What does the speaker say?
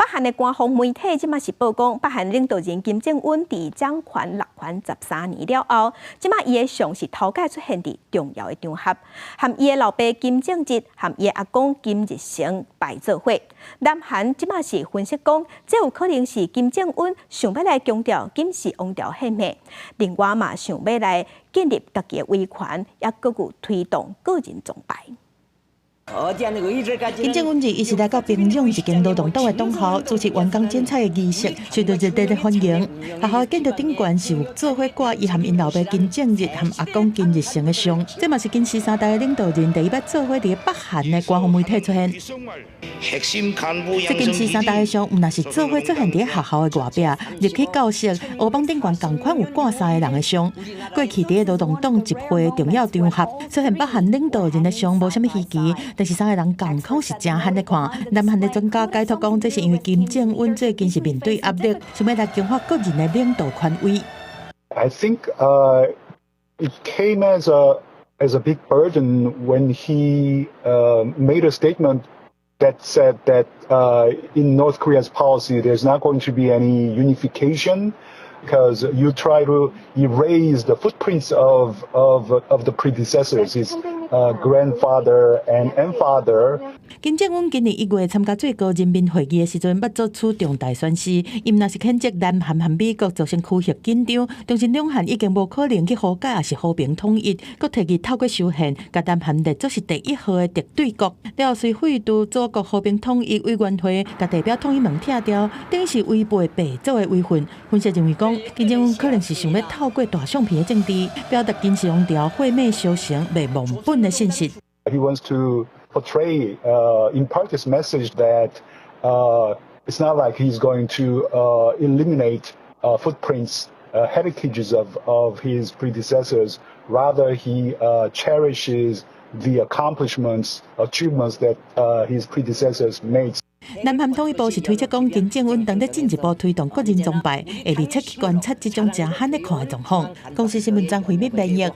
韓的官方媒體這馬是報講，北韓領導人金正恩佇掌權六權13年了後，這馬伊的像是頭擺出現佇重要的場合，和伊的老爸金正日和伊的阿公金日成擺做伙。南韓這馬是分析講，這有可能是金正恩想欲來強調金氏王朝血脈，另外嘛想欲來建立家己的威權，也閣有推動個人崇拜。金正恩21日來到平壤一間勞動黨的黨校，主持完工剪彩的儀式，受到熱烈的歡迎。學校建築頂懸是有做伙掛伊和𪜶老爸金正日和阿公金日成的像，這嘛是金氏三代的領導人第一擺做伙佇北韓的官方媒體出現。這金氏三代的像，毋但是做伙出現佇學校的外壁，入去教室，烏板頂懸仝款有掛三个人的像。過去佇勞動黨集會重要場合出現北韓領導人的像，無啥物稀奇。但是三个人仝款是誠罕咧看。南韓的專家解讀講，這是因為金正恩最近是面對壓力，想欲來強化個人的領導權威。 I think it came as a big burden when he made a statement that said that in North Korea's policy there's not going to be any unification because you try to erase the footprints of the predecessors, his grandfather and father. 金正恩今年1月參加最高人民會議的時陣，欲做出重大宣示，伊毋但是譴責南韓和美國造成區域緊張，重申兩韓已經無可能去和解，抑是和平統一，閣提議透過修憲，共南韓列作是第一號的敵對國。了後隨廢除祖國和平統一委員會，共地標統一門拆掉，等於是違背爸祖的遺訓。分析認為講，金正恩可能是想欲透過大相片的政治，表達金氏王朝血脈相承、袂忘本的信息。 He wants to portray, impart this message that it's not like he's going to eliminate footprints, heritages of his predecessors. Rather, he cherishes the accomplishments, achievements that his predecessors made. 南韓統一部是推測講，金正恩當咧進一步推動個人崇拜，會密切去觀察這種誠罕咧看的狀況。公視新聞張惠美編譯。